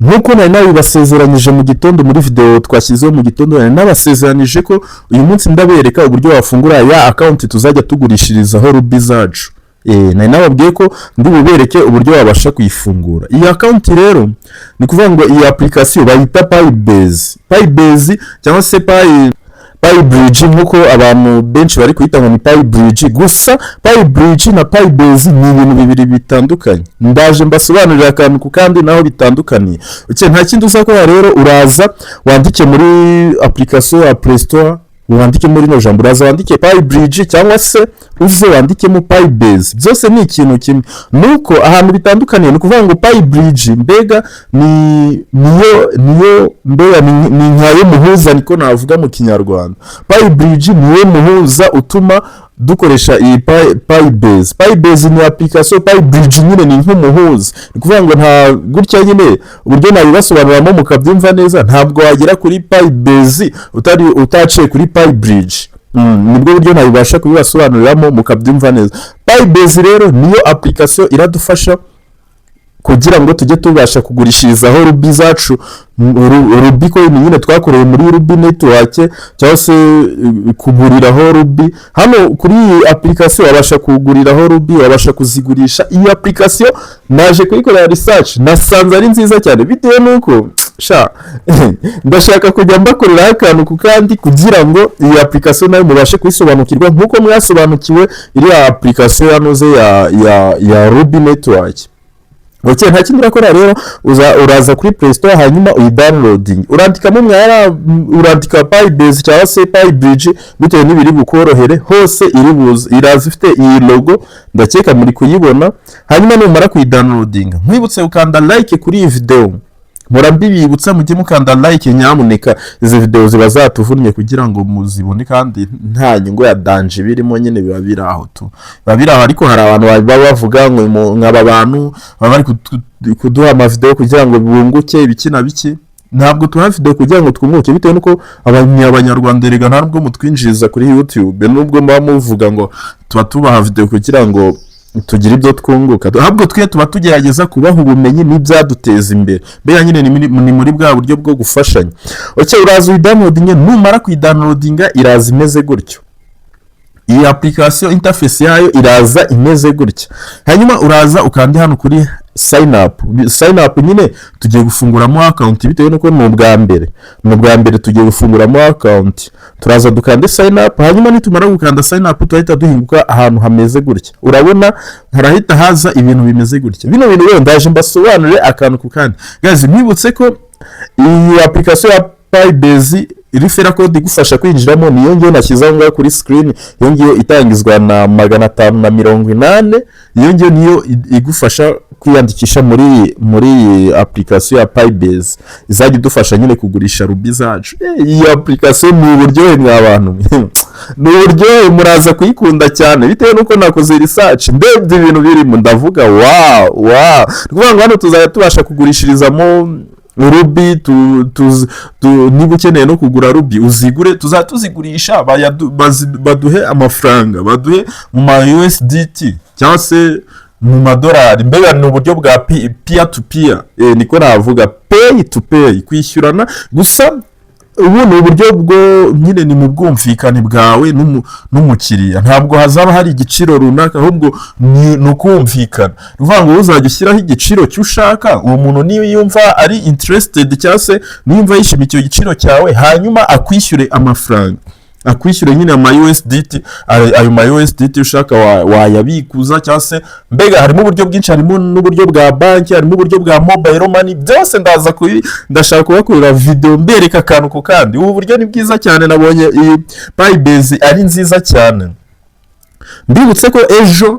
Nk'uko nari nabibasezeranyije mu gitondo, muri video twashyizeho mu gitondo, nari nabasezeranyije ko uyu munsi ndabereka uburyo wafungura ya account tuzajya tugurishirizaho Ruby zacu. Nari nababwiye ko ndi bubereke uburyo wabasha kuyifungura iyi account. Rero ni ukuvuga ngo iyi application bayita Pi Base, Pi Base cyangwa se Pi Bridge, nk'uko abantu benshi bari kuyita ngo ni Pi Bridge. Gusa Pi Bridge na Pi Base ni ibintu bibiri bitandukanye. Ndaje mbasobanurira akantu ku kandi naho bitandukaniye. Okay, nta kindi uzakora rero, uraza wandike muri application ya Play Store, wandike muri rino jambo, uraza wandike Pi Bridge cyangwa se uze wandikemo Pi Base, byose ni ikintu kimwe. Nuko ahantu bitandukaniye ni ukuvuga ngo Pi Bridge mbega ni niyo mbega ni nkayo muhuza, niko navuga mu Kinyarwanda. Pi Bridge niyo muhuza utuma dukoresha iyi Pi Base. Pi Base ni application, Pi Bridge nyine ni nk'umuhuza. Ni ukuvuga ngo nta gutya nyine uburyo nabibasobanuriramo mukabyumva neza, ntabwo wagera kuri Pi Base utari utaciye kuri Pi Bridge. Nibwo buryo nabibasha kubibasobanuriramo mukabyumva neza. Pi Base rero niyo application iradufasha kugira ngo tujye tubasha kugurishirizaho Ruby zacu, Ruby coin nyine twakoreye muri Ruby Network, cyangwa se kuguriraho Ruby. Hano kuri iyi application wabasha kuguriraho Ruby, wabasha kuzigurisha. Iyi application naje kuyikorera research, nasanze ari nziza cyane, bitewe n'uko sha ndashaka kujya mbakoreraho akantu ku kandi kugira ngo iyi application nayo mubashe kuyisobanukirwa nk'uko mwasobanukiwe iriya application yanoze ya Ruby Network. Okay, nta kindi urakora rero, uraza kuri Play Store, hanyuma uyidownloading, urandikamo mwara, urandika Pi Base cyangwa se Pi Bridge, bitewe n'ibiri bukorohere, hose iri buze. Iraza ifite iyi logo, ndakeka muri kuyibona. Hanyuma numara kuyidownloadinga, nkwibutse gukanda like kuri iyi video. Mpora mbibibutsa, mujye mukanda like nyamuneka. Izi video ziba zatuvunnye kugira ngo muzibone, kandi nta nyungu ya danger birimo nyine, biba biri aho tu, biba biri aho. Ariko hari abantu baba bavuga ngo nk'aba bantu baba bari kuduha amavideo kugira ngo bunguke ibiki na biki. Ntabwo tuha video kugira ngo twunguke, bitewe n'uko Abanyarwanda erega nta nubwo mutwinjiriza kuri YouTube, nubwo muba muvuga ngo tuba tubaha video kugira ngo tugire ibyo twunguka. Ahubwo twe tuba tugerageza kubaha ubumenyi n'ibyaduteza imbere. Mbega nyine ni muri bwa buryo bwo gufashanya. Okay, uraza uyidownloadinge. Numara kuyidownloadinga, iraza imeze gutyo. Iyi application interface yayo iraza imeze gutya. Hanyuma uraza ukande hano kuri sign up. Sign up nyine tugiye gufunguramo account, bitewe n'uko ni ubwa mbere tugiye gufunguramo account. Turaza dukande sign up. Hanyuma nitumara gukanda sign up, turahita duhinguka ahantu hameze gutya. Urabona harahita haza ibintu bimeze gutya. Bino bintu rero ndaje mbasobanurire akantu ku kandi. Guys, mwibutse ko iyi application ya Pi Base, referral code igufasha kwinjiramo niyo ngiyo nashyize aho ngaho kuri screen, iyo ngiyo itangizwa na 580. Iyo ngiyo niyo igufasha kwiyandikisha muri iyi application ya Pi Base, izajya idufasha nyine kugurisha Ruby zacu. Iyi application ni uburyohe mwa bantu, ni uburyohe, muraza kuyikunda cyane, bitewe n'uko nakoze research, ndebye ibintu birimo, ndavuga wow, wow. Ni ukuvuga ngo hano tuzajya tubasha kugurishirizamo Ruby. Niba ukeneye no kugura Ruby, uzigure, tuzajya tuzigurisha, baduhe amafaranga, baduhe mu ma USDT cyangwa se mu madolari. Mbega ni uburyo bwa peer to peer, niko navuga, pay to pay, kwishyurana. Gusa ubu ni uburyo bwo nyine ni mu bwumvikane bwawe n'umukiriya, ntabwo hazaba hari igiciro runaka, ahubwo ni ukumvikana. Ni ukuvuga ngo uzajya ushyiraho igiciro cy'ushaka, uwo muntu niyo yumva ari interested cyangwa se niyumva yishimiye icyo giciro cyawe, hanyuma akwishyure amafaranga, akwishyure nyine ama USDT. Ayo ma USDT ushaka wayabikuza cyangwa se mbega harimo uburyo bwinshi, harimo n'uburyo bwa banki, harimo uburyo bwa mobile money. Byose ndaza kubi, ndashaka kubakorera video mbereka akantu ku kandi. Ubu buryo ni bwiza cyane, nabonye iyi Pi Base ari nziza cyane. Mbibutse ko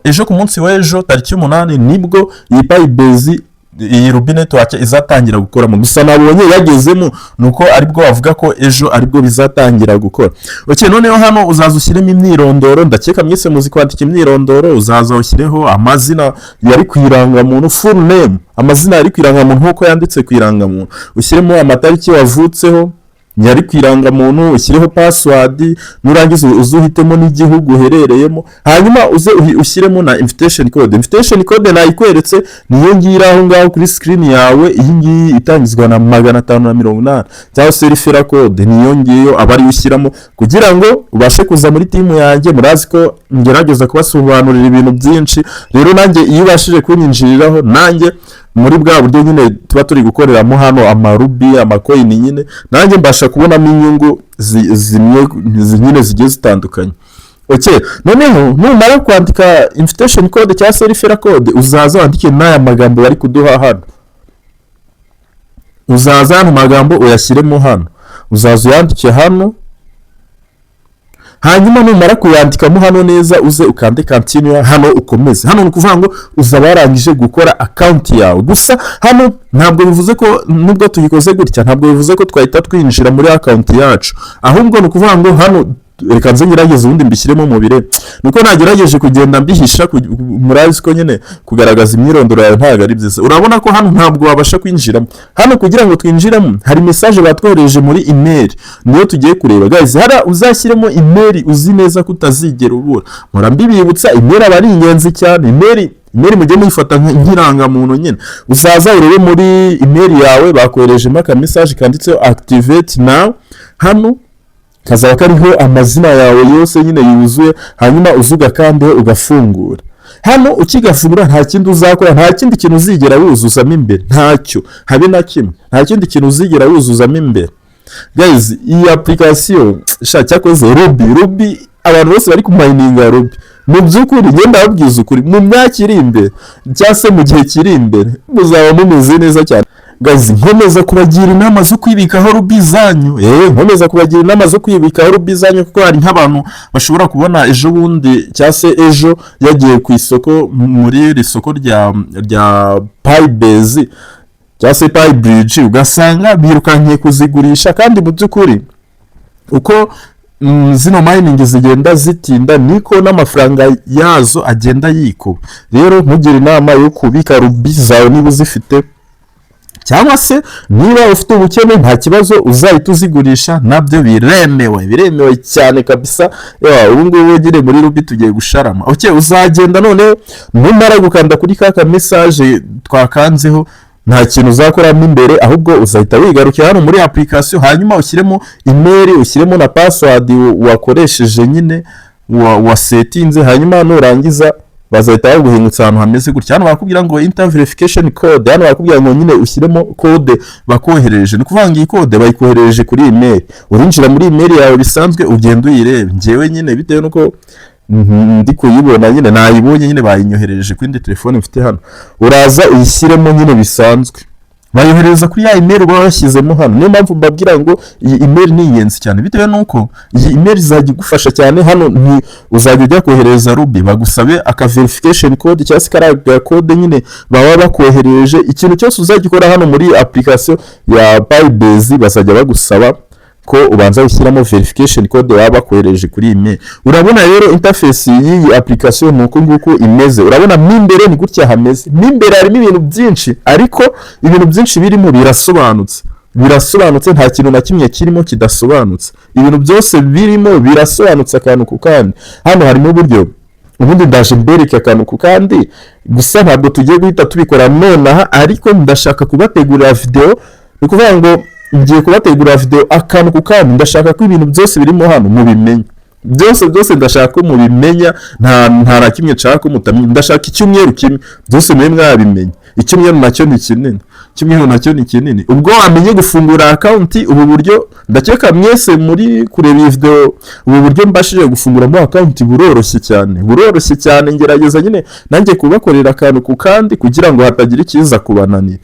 ejo ku munsi w'ejo tariki 8 nibwo iyi Pi Base, iyi Ruby Network izatangira gukoramo. Gusa nabonye yagezemo, ni uko aribwo bavuga ko ejo aribwo bizatangira gukora. Okay, noneho hano uzaza ushyiremo imyirondoro. Ndakeka mwese muzi kwandika imyirondoro. Uzaza ushyireho amazina yari ku irangamuntu, full name, amazina yari ku irangamuntu nk'uko yanditse ku irangamuntu, ushyiremo amatariki wavutseho. Nyari ku irangamuntu, ushyireho password. Nurangiza uze uhitemo n'igihugu uherereyemo, hanyuma uze ushyiremo na invitation code. Invitation code nayikweretse, niyo ngiyo iri aho ngaho kuri screen yawe, iyi ngiyi itangizwa na 580, cyangwa se referral code, niyo ngiyo aba ariyo ushyiramo kugira ngo ubashe kuza muri team yanjye. Murazi ko ngerageza kubasobanurira ibintu byinshi. Rero nanjye iyo ubashije kunyinjiriraho, nanjye muri bwa buryo nyine tuba turi gukoreramo hano amarubi, amacoin nyine, nanjye mbasha kubonamo inyungu zimwe nyine zigiye zitandukanye. Okay, noneho numara kwandika invitation code cyangwa se referral code, uzaza wandike n'aya magambo bari kuduha hano. Uzaza hano magambo uyashyiremo hano, uzaza uyandike hano. Hanyuma numara kuyandikamo hano neza, uze ukande continue hano, ukomeze hano. Ni ukuvuga ngo uzaba warangije gukora account yawe. Gusa hano ntabwo bivuze ko, nubwo tuyikoze gutya, ntabwo bivuze ko twahita twinjira muri account yacu. Ahubwo ni ukuvuga ngo hano, reka nze ngerageze ubundi mbishyiremo mu bire, nuko nagerageje kugenda mbihisha. Murazi ko nyine kugaragaza imyirondoro yawe ntabwo ari byiza. Urabona ko hano ntabwo wabasha kwinjiramo. Hano kugira ngo twinjiremo, hari message batwohereje muri email, niyo tugiye kureba. Guys, hariya uzashyiremo email uzi neza ko utazigera ubura. Mpora mbibibutsa, email aba ari ingenzi cyane. Email mujye muyifata nk'irangamuntu nyine. Uzaza urebe muri email yawe, bakoherejemo aka message kanditseho "activate now". Hano kazaba kariho amazina yawe yose nyine yuzuye. Hanyuma uza ugakandeho, ugafungura. Hano ukigafungura, nta kindi uzakora, nta kindi kintu uzigera wuzuzamo imbere, ntacyo, habe na kimwe, nta kindi kintu uzigera wuzuzamo imbere. Guys, iyi application sha, cyakoze Ruby, abantu bose bari kumininga Ruby, mu by'ukuri ngenda ndababwiza ukuri, mu myaka iri imbere cyangwa se mu gihe kiri imbere, muzaba mumeze neza cyane. Guys, nkomeza kubagira inama zo kwibikaho rubi zanyu. Nkomeza kubagira inama zo kwibikaho rubi zanyu, kuko hari nk'abantu bashobora kubona ejo bundi cyangwa se ejo yagiye ku isoko, muri iri soko rya Pi Base cyangwa se Pi Bridge, ugasanga birukankiye kuzigurisha. Kandi mu by'ukuri uko zino mining zigenda zitinda, niko n'amafaranga yazo agenda yikuba. Rero ntugire inama yo kubika rubi zawe niba uzifite, cyangwa se niba ufite ubukene, nta kibazo, uzahita uzigurisha, nabyo biremewe, biremewe cyane kabisa. Ewa, ubu ngubu nyine muri rubi tugiye gusharama. Okay, uzagenda noneho numara gukanda kuri ka message twakanzeho, nta kintu uzakoramo imbere, ahubwo uzahita wigarukira hano muri application, hanyuma ushyiremo email, ushyiremo na password wakoresheje nyine wasetinze. Hanyuma nurangiza bazahita baguhingutsa ahantu hameze gutya. Hano barakubwira ngo "enter verification code". Hano barakubwira ngo nyine ushyiremo code bakoherereje. Ni ukuvuga ngo iyi code bayikoherereje kuri email. Urinjira muri email yawe bisanzwe, ugenda uyirebe. Njyewe nyine bitewe nuko ndi kuyibona nyine, nayibonye nyine, bayinyoherereje kuri indi telefone mfite hano. Uraza uyishyiremo nyine bisanzwe, bayohereza kuri ya email uba washyizemo hano. Niyo mpamvu mbabwira ngo iyi email ni ingenzi cyane, bitewe n'uko iyi email izajya igufasha cyane. Hano ni uzajya ujya kohereza rubi, bagusabe aka verification code cyangwa se kariya code nyine baba bakoherereje. Ikintu cyose uzajya ukora hano muri application ya Pi Base, bazajya bagusaba ko ubanza gushyiramo verification code baba bakohereje kuri email. Urabona rero interface y'iyi application ni uku nguku imeze. Urabona mo imbere ni gutya hameze. Mo imbere harimo ibintu byinshi, ariko ibintu byinshi birimo birasobanutse, birasobanutse, nta kintu na kimwe kirimo kidasobanutse. Ibintu byose birimo birasobanutse akantu ku kandi. Hano harimo uburyo, ubundi ndaje mbereke akantu ku kandi. Gusa ntabwo tugiye guhita tubikora nonaha, ariko ndashaka kubategurira video. Ni ukuvuga ngo ngiye kubategurira video akantu ku kandi. Ndashaka ko ibintu byose birimo hano mubimenya byose byose. Ndashaka ko mubimenya, nta na kimwe nshaka ko mutamenya. Ndashaka icyumweru kimwe byose mube mwabimenya. Icyumweru nacyo ni kinini, icyumweru nacyo ni kinini. Ubwo wamenye gufungura account, ubu buryo, ndakeka mwese muri kureba iyi video, ubu buryo mbashije gufunguramo account buroroshye cyane, buroroshye cyane. Ngerageza nyine nanjye kubakorera akantu ku kandi kugira ngo hatagira ikiza kubananira.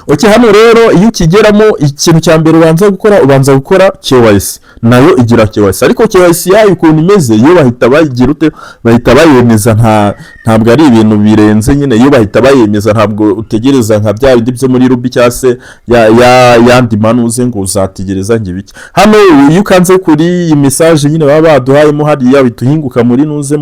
Okay, hano rero iyo ukigeramo, ikintu cya mbere ubanza gukora, ubanza gukora KYC. Nayo igira KYC, ariko KYC yayo ukuntu imeze, yo bahita bayigira ute? Bahita bayemeza, ntabwo ari ibintu birenze nyine. Yo bahita bayemeza, ntabwo utegereza nka bya bindi byo muri Rubi cyangwa se ya yandi manuze ngo uzategereza ngo ibiki. Hano iyo ukanze kuri iyi message nyine baba baduhayemo hariya, bihita uhinguka muri nuze,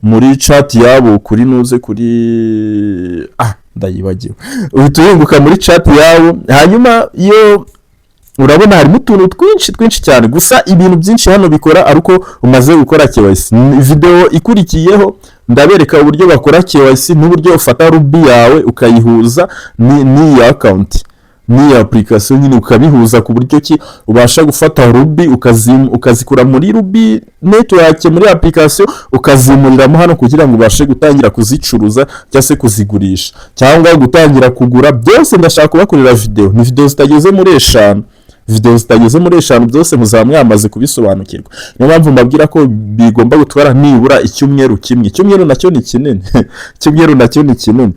muri chat yabo, kuri nuze, kuri, ah, ndayibagiwe. Uhita uhinguka muri chat yabo. Hanyuma iyo Urabona harimo utuntu twinshi twinshi cyane. Gusa ibintu byinshi hano bikora ari uko umaze gukora KYC. Video ikurikiyeho ndabereka uburyo bakora KYC n'uburyo ufata Rubi yawe ukayihuza n'iyi account, n'iyi application nyine, ukabihuza ku buryo ki ubasha gufata Rubi ukazikura muri Rubi Network, muri application, ukazimuriramo hano kugira ngo ubashe gutangira kuzicuruza cyangwa se kuzigurisha cyangwa gutangira kugura. Byose ndashaka kubakorera video. Ni video zitageze muri 5, video zitageze muri 5, byose muzaba mwamaze kubisobanukirwa. Niyo mpamvu mbabwira ko bigomba gutwara nibura icyumweru kimwe. Icyumweru nacyo ni kinini, icyumweru nacyo ni kinini.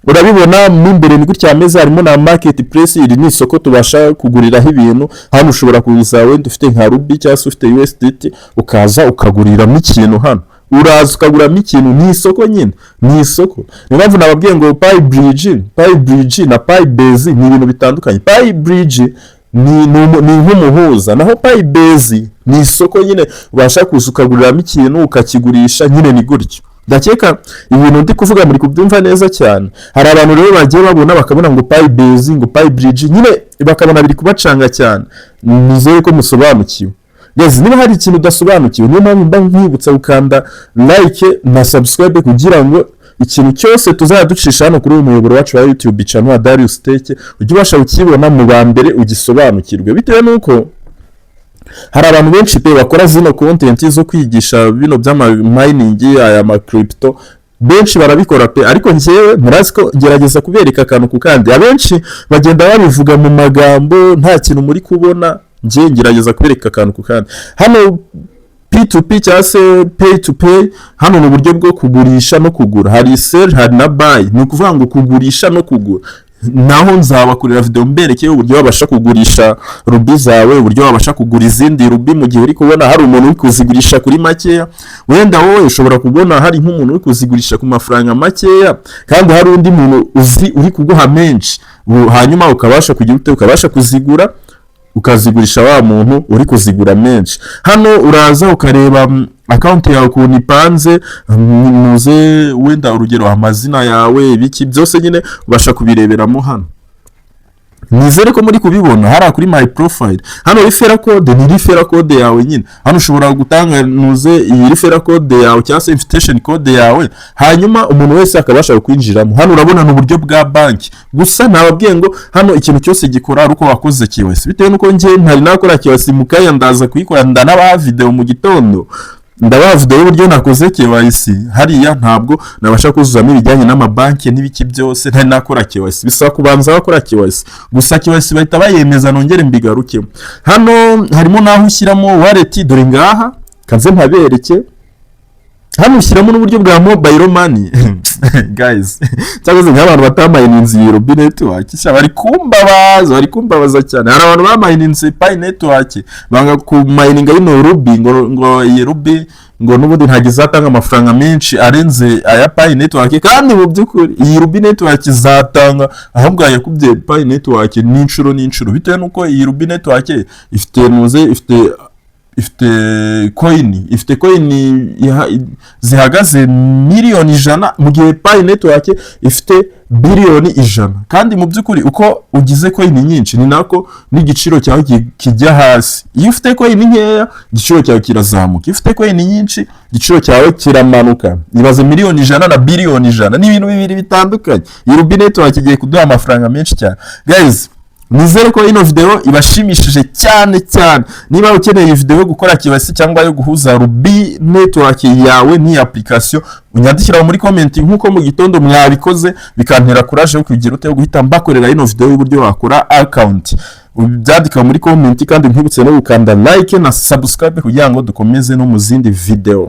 Urabibona mo imbere ni gutya hameze. Harimo na market place. Iri ni isoko tubasha kuguriraho ibintu. Hano ushobora kuza wenda ufite nka Rubi cyangwa se ufite USDT, ukaza ukaguriramo ikintu. Hano uraza ukaguramo ikintu, ni isoko nyine, ni isoko. Niyo mpamvu nababwiye ngo Pi Bridge, Pi Bridge na Pi Base ni ibintu bitandukanye. Pi Bridge ni nk'umuhuza, naho Pi Base ni isoko nyine ubasha kuza ukaguriramo ikintu, ukakigurisha nyine, ni gutyo. Ndakeka ibintu ndi kuvuga muri kubyumva neza cyane. Hari abantu rero bagiye babona, bakabona ngo Pi Base, ngo Pi Bridge nyine, bakabona biri kubacanga cyane. Nizere ko musobanukiwe. Guys, niba hari ikintu udasobanukiwe, niyo mpamvu mba nkwibutsa gukanda like na subscribe kugira ngo ikintu cyose tuzajya ducisha hano kuri uyu muyoboro wacu wa YouTube channel wa Darius Tech ujye ubasha kukibona mu ba mbere, ugisobanukirwe, bitewe n'uko hari abantu benshi pe bakora zino content zo kwigisha bino by'ama mining, aya ma crypto, benshi barabikora pe. Ariko njyewe murazi ko ngerageza kubereka akantu ku kandi. Abenshi bagenda babivuga mu magambo, nta kintu muri kubona. Njye ngerageza kubereka akantu ku kandi. Hano P2P cyangwa se pay to pay, hano ni uburyo bwo kugurisha no kugura. Hari sell, hari na buy, ni ukuvuga ngo kugurisha no kugura. Naho nzabakorera video mberekeye uburyo wabasha kugurisha Rubi zawe, uburyo wabasha kugura izindi Rubi mu gihe uri kubona hari umuntu uri kuzigurisha kuri makeya. Wenda wowe ushobora kubona hari nk'umuntu uri kuzigurisha ku mafaranga makeya kandi hari undi muntu uzi uri kuguha menshi. Hanyuma ukabasha kugira ute? Ukabasha kuzigura, ukazigurisha wa muntu uri kuzigura menshi. Hano uraza ukareba account yawe ukuntu ipanze, muze wenda urugero amazina yawe, ibiki byose nyine ubasha kubireberamo hano. Nizere ko muri kubibona hariya kuri my profile. Hano referral code ni referral code yawe nyine. Hano ushobora gutanga nuze iyi referral code yawe cyangwa se invitation code yawe, hanyuma umuntu wese akabasha kwinjiramo. Hano urabona ni uburyo bwa banki. Gusa nababwiye ngo hano ikintu cyose gikora ari uko wakoze KYC. Bitewe n'uko njye ntari nakora KYC, mu kanya ndaza kuyikora, ndanabaha video mu gitondo, ndabaha video y'uburyo nakoze KYC. Hariya ntabwo nabasha kuzuzamo ibijyanye n'amabanki n'ibiki byose ntari nakora KYC. Bisaba kubanza wakora KYC. Gusa KYC bahita bayemeza, nongere mbigarukeho. Hano harimo n'aho ushyiramo wallet. Dore ngaha, kanze mpabereke. Hano ushyiramo n'uburyo bwa mobile money. Guys, cyangwa se nk'abantu batamayininze iyi Rubi Network sha, bari kumbabaza, bari kumbabaza cyane. Hari abantu bamayininze Pi Network banga kumayininga ino Rubi, ngo iyi Rubi ngo n'ubundi ntabwo izatanga amafaranga menshi arenze aya Pi Network, kandi mu by'ukuri iyi Rubi Network izatanga ahubwo yakubye Pi Network n'inshuro n'inshuro, bitewe n'uko iyi Rubi Network ifite nuze ifite coin zihagaze miliyoni 100, mu gihe Pi Network ifite biliyoni 100. Kandi mu by'ukuri uko ugize coin nyinshi ni nako n'igiciro cyawe kijya hasi. Iyo ufite coin nkeya, igiciro cyawe kirazamuka. Iyo ufite coin nyinshi, igiciro cyawe kiramanuka. Ibaze miliyoni 100 na biliyoni 100, ni ibintu bibiri bitandukanye. Iyi Rubi Network igiye kuduha amafaranga menshi cyane. Guys, nizere ko ino video ibashimishije cyane cyane. Niba ukeneye iyi video yo gukora KYC cyangwa yo guhuza Rubi Network yawe n'iyi application, unyandikira muri comment nk'uko mu gitondo mwabikoze, bikantera courage yo kugira ute? Yo guhita mbakorera ino video y'uburyo wakora account. Ubyandika muri comment, kandi nkwibutse no gukanda like na subscribe kugira ngo dukomeze no mu zindi video.